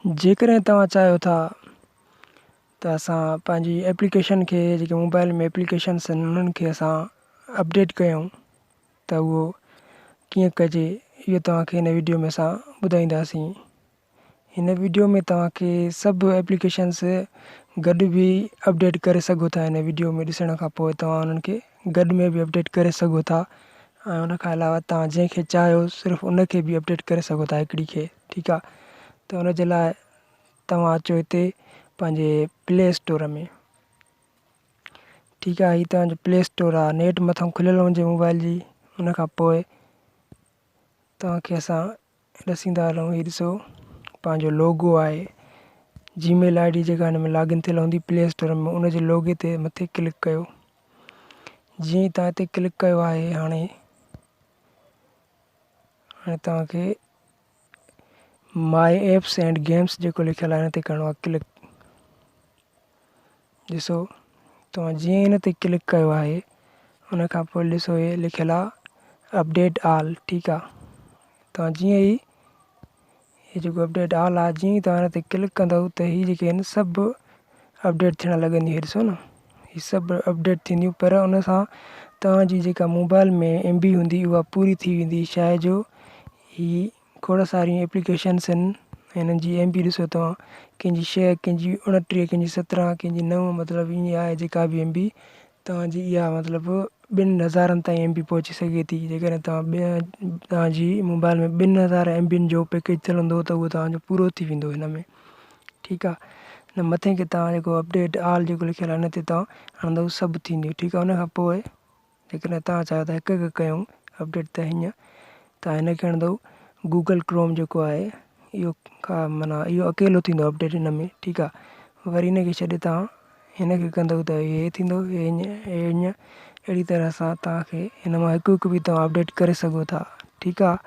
جيڪڏهن توهان چاهيو ٿا ته اسان پنهنجي ايپليڪيشن کي جيڪي موبائل ۾ ايپليڪيشنس آهن انهن کي اسان اپڊيٽ ڪيون ته اهو ڪيئن ڪجي اهو توهان کي هن ويڊيو ۾ اسان ٻڌائينداسين هن ويڊيو ۾ توهان کي سڀ ايپليڪيشنس گڏ به اپڊيٽ ڪري سگهو ٿا هن ويڊيو ۾ ڏسڻ کان پوء توهان انهن کي گڏ ۾ به اپڊيٽ ڪري سگهو ٿا ۽ ان کان علاوه توهان جنهن کي چاهيو صرف ان کي به اپڊيٽ ڪري سگهو ٿا هڪڙي کي ٺيڪ آ ته ان جي لاء توهان اچو هتي پنهنجي پلي اسٽور ۾ ٺيڪ آ هي توهان جو پلي اسٽور آ نيٽ مٿان کليل هجي موبائل جي ان کان پوء توهان کي اسان ڏسيندا هلون هي ڏسو پنهنجو لوگو آهي جي ميل I D جيڪا هن ۾ لاگ ان ٿيل هوندي پلي اسٽور ۾ ان جي لوگي تي مٿي ڪلڪ ڪيو جيئن ئي توهان هتي ڪلڪ ڪيو آهي هاڻي هاڻي توهان کي مائي ايپس اينڊ گيمس جيڪو لکيل آهي هن تي ڪرڻو آهي ڪلڪ ڏسو توهان جيئن ان تي ڪلڪ ڪيو آهي ان کان پوء ڏسو هي لکيل آهي اپڊيٽ آل ٺيڪ آهي توهان جيئن ئي هي جيڪو اپڊيٽ آل آهي جيئن ئي توهان ان تي ڪلڪ ڪندو ته هي جيڪي آهن سڀ اپڊيٽ ٿيڻ لڳنديون هي ڏسو نه هي سڀ اپڊيٽ ٿينديون پر ان سان توهان جي جيڪا موبائل ۾ ايم بي هوندي اها پوري ٿي ويندي شايد جو هي کوڙ ساريون ايپليڪيشنس آهن هنن جي ايم بي ڏسو توهان ڪنهن جي ڇهه ڪنهن جي اڻٽيهه ڪنهن جي سترهن ڪنهن جي نو مطلب ائين آهي جيڪا به ايم بي توهان جي اها مطلب ٻن هزارن تائين ايم بي پهچي سگهي ٿي جيڪڏهن توهان توهان جي موبائل ۾ ٻن هزار ايم بين جو پيڪيج ٿيل هوندو ته اهو توهان جو پورو ٿي ويندو هن ۾ ٺيڪ آهي نه مٿي کي توهان جيڪو اپڊيٽ آل جيڪو لکيل آهي ان تي توهان هڻندو سڀ ٿينديون ٺيڪ آهي ان کان پوء جيڪڏهن توهان چاهيو ته هڪ هڪ ڪيون اپڊيٽ ته هيئن توهان هن کي هڻندو گوگل ڪروم جيڪو آهي اهو کا معنيٰ اهو اڪيلو ٿيندو اپڊيٽ هن ۾ ٺيڪ آهي وري هن کي ڇڏي توهان هن کي ڪندو ته هي ٿيندو هي هيئن هي هيئن اهڙي طرح سان توهان کي هن مان هڪ هڪ به توهان اپڊيٽ ڪري سگهو ٿا ٺيڪ آهي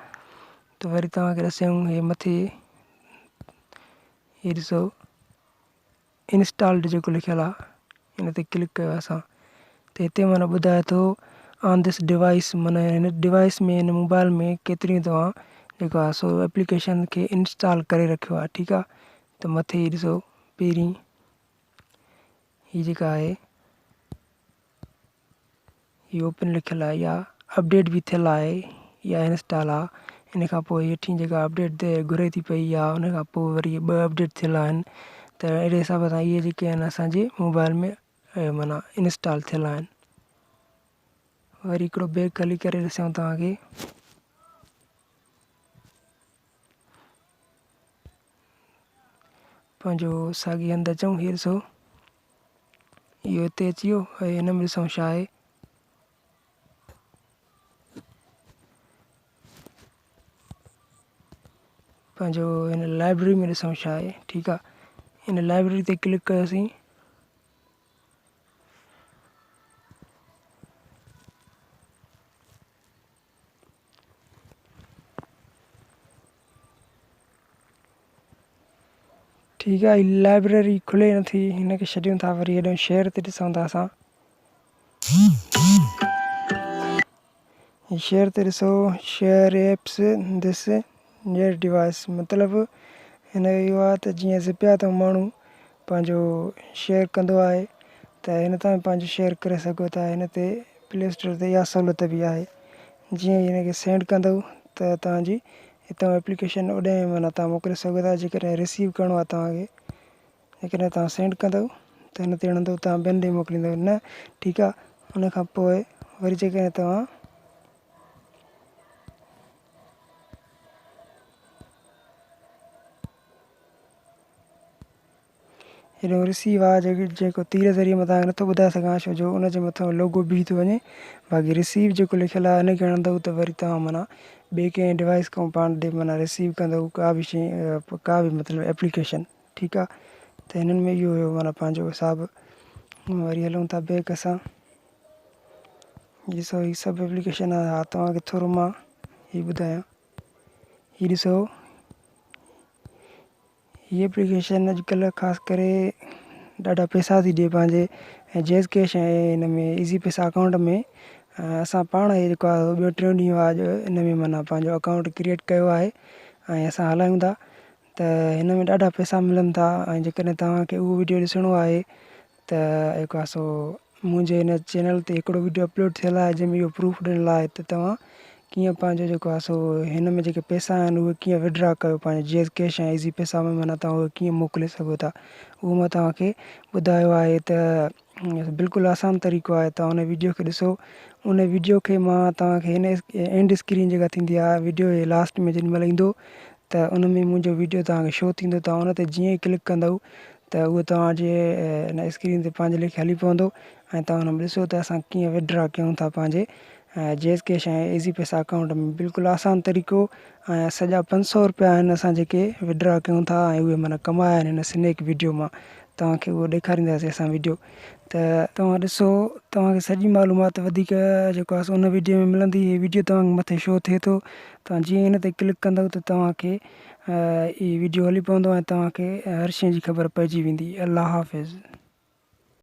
ته وري توهان کي ڏسيون هي مٿي هي ڏسو انسٽالڊ جيڪو لکيل آ ان تي ڪلڪ ڪيو اسان ته هتي معنيٰ ٻڌائي ٿو آن this device معنيٰ هن ڊوائس ۾ هن موبائل ۾ ڪيتريون توهان جيڪو آ سو ايپليڪيشن کي انسٽال ڪري رکيو آ ٺيڪ آ ته مٿي هي ڏسو پهرين هي جيڪا آهي هي اوپن لکيل آهي يا اپڊيٽ به ٿيل آهي يا انسٽال آهي ان کان پوء هيٺين جيڪا اپڊيٽ گهري ٿي پئي يا ان کان پوء وري ٻه اپڊيٽ ٿيل آهن ته اهڙي حساب سان اهي جيڪي آهن اسانجي موبائل ۾ معنيٰ انسٽال ٿيل آهن وري هڪڙو بيڪ هلي ڪري ڏسيان توهان کي پنهنجو ساڳي هنڌ اچون هي ڏسو اهو هتي اچي ويو ۽ هن ۾ ڏسون ڇا آهي. پنهنجو هن لائبريري ۾ ڏسون ڇا آهي ٺيڪ آهي هن لائبريري تي ڪلڪ ڪيوسين ٺيڪ آ هي لائبريري کلي نٿي هن کي ڇڏيون ٿا وري هيڏو شيئر تي ڏسون ٿا اسان هي شيئر تي ڏسو شيئر ايپس دس نيئر ڊيوائس مطلب هن جو اهو آ ته جيئن زپيا ته ماڻهو پنهنجو شيئر ڪندو آهي ته هن تان به پنهنجو شيئر ڪري سگهو ٿا هن تي پلي اسٽور تي اها سهولت به آهي جيئن ئي هن کي سينڊ ڪندو ته توهان جي هتان ايپليڪيشن اوڏي معنيٰ توهان موڪلي سگهو ٿا جيڪڏهن رسيو ڪرڻو آهي توهان کي جيڪڏهن توهان سينڊ ڪندو ته هن تي هڻندو توهان ٻين ڏي موڪليندو نه ٺيڪ آهي ان کان پوء وري جيڪڏهن توهان هيڏو رسيو آ جيڪو تير ذريعي مان توهان کي نٿو ٻڌائي سگهان ڇو جو ان جي مٿان لوگو بيهي ٿو وڃي باقي رسيو جيڪو لکيل آهي ان کي هڻندو ته وري توهان معنيٰ ٻئي ڪنهن ڊوائس کان پاڻ ڏي معنيٰ رسيو ڪندو ڪا به شي ڪا به مطلب ايپليڪيشن ٺيڪ آ ته هنن ۾ اهو هيو معنيٰ پنهنجو حساب وري هلون ٿا بيڪ اسان ڏسو هي سڀ ايپليڪيشن آ ها توهان کي ٿورو مان هي ٻڌايان هي ڏسو هي ايپليڪيشن اڄڪلهه خاص ڪري ڏاڍا پئسا ٿي ڏي پنهنجي ۽ جيز ڪيش ۽ هن ۾ ايزي پئسا اڪائونٽ ۾ اسان پاڻ هي جيڪو آهي ٻيو ٽيون ڏينهن آهي اڄ ان ۾ معنيٰ پنهنجو اڪائونٽ ڪريئيٽ ڪيو آهي ۽ اسان هلايون ٿا ته هن ۾ ڏاڍا پئسا ملن ٿا ۽ جيڪڏهن توهان کي اهو وڊيو ڏسڻو آهي ته جيڪو آهي سو منهنجي هن چينل تي هڪڙو وڊيو اپلوڊ ٿيل آهي جنهن ۾ اهو پروف ڏنل آهي ته توهان ڪيئن پنهنجو جيڪو آهي سو هن ۾ جيڪي پئسا آهن اهي ڪيئن وڊرا ڪيو پنهنجي جيز ڪيش ۽ ايزي پئسا ۾ معنيٰ توهان اهي ڪيئن موڪلي سگهو ٿا اهو مان توهان کي ٻڌايو آهي ته بلڪل آسان طريقو آهي توهان ان وڊيو کي ڏسو ان وڊيو کي مان توهان کي هن اينڊ اسڪرين جيڪا ٿيندي آهي وڊيو جي لاسٽ ۾ جيڏي مهل ايندو ته ان ۾ منهنجو وڊيو توهان کي شو ٿيندو توهان ان تي جيئن ئي ڪلڪ ڪندو ته اهو توهان جي ان اسڪرين تي پنهنجي ليکي هلي پوندو ۽ توهان ان ۾ ڏسو ته اسان ڪيئن وڊرا ڪيون ٿا پنهنجي جيز ڪيش ۽ ايزي پئسا اڪائونٽ ۾ بلڪل آسان طريقو ۽ سڄا 500 روپيا آهن اسان جيڪي وڊرا ڪيون ٿا ۽ اهي معنيٰ ڪمايا آهن هن سنيڪ وڊيو مان توهان کي اهو ڏيکارينداسين اسان وڊيو ته توهان ڏسو توهان کي سڄي معلومات وڌيڪ جيڪو آهي سو ان وڊيو ۾ ملندي هي وڊيو توهان کي مٿي شو ٿئي ٿو توهان جيئن هن تي ڪلڪ ڪندو ته توهان کي هي وڊيو هلي پوندو ۽ توهان کي هر شيء جي خبر پئجي ويندي الله حافظ.